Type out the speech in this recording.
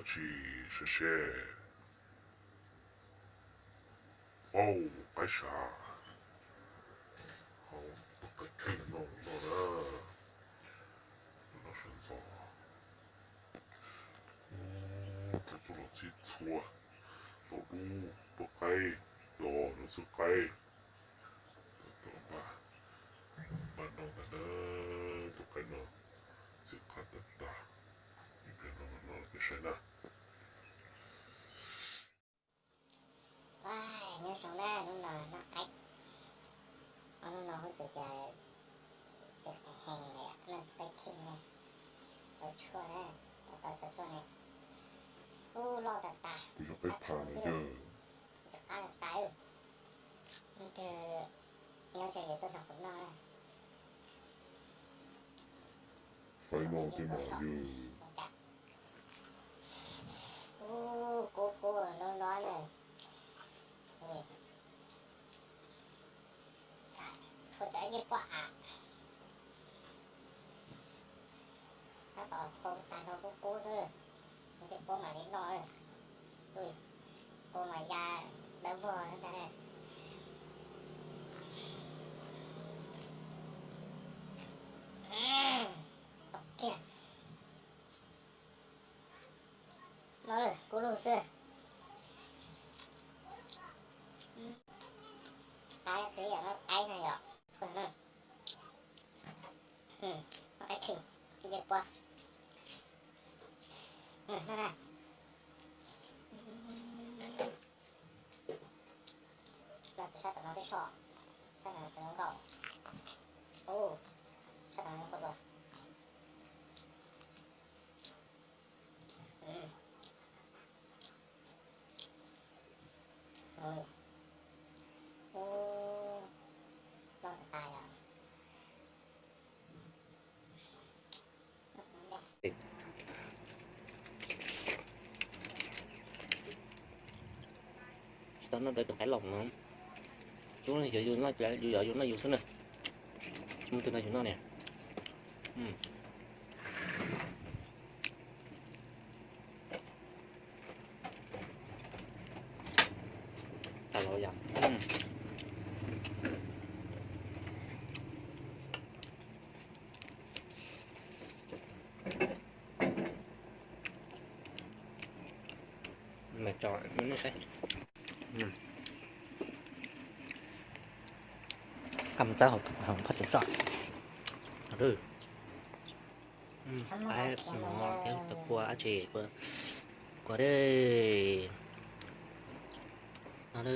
Tsis seb seb. Au, qaib sav. Au, tus qaib kheej no no na. No sawv ntxov. Tus txuj los txhij txhua. Tau dub, tus qaib, yog no xwb qaib. Tus npaj, npaj no ntag na, tus qaib no txiv qab tag tag. Ib pliag no los peb saib na. Nyob zoo na, hnub no noj qaib, hnub no Hoob Xwm tias tseem heev li, noj qaib kheej na, tso tshuaj na, tau tso tshuaj na. Ub, loj tas tas, kuv yog qaib phav na yawg. Txiv qab tas tas, leej twg nyob ze ces tuaj nrog kuv noj na. Faib no tej mas yawg. Ub, kub kub no no na. Tshuav cov ncej puab av. Tab tom hau tag nrho kub kub xwb, ncej puab mam li noj. Ui, kua mas ya dawb vog ntag. Tom kiag. No kub lug xwb. Qaib, qaib no yom. Qaib kheej, ncej puab. Los tus sab tom no twb soj, sab tom no tus no nkauj. Ub, sab tom no nkauj dua. Ub, loj tas tas yom. Tsis tau noj dua tus qaib los no. Tub yog yus noj, yus yog yus noj yus xwb na. Tsis muaj tus nrog yus noj niam. Tas los yom. Mas tso nej saib. Qab mus txawb hauv phaj tseem soj. Qaib no thiab cov kua dab tsi, kua dej no na.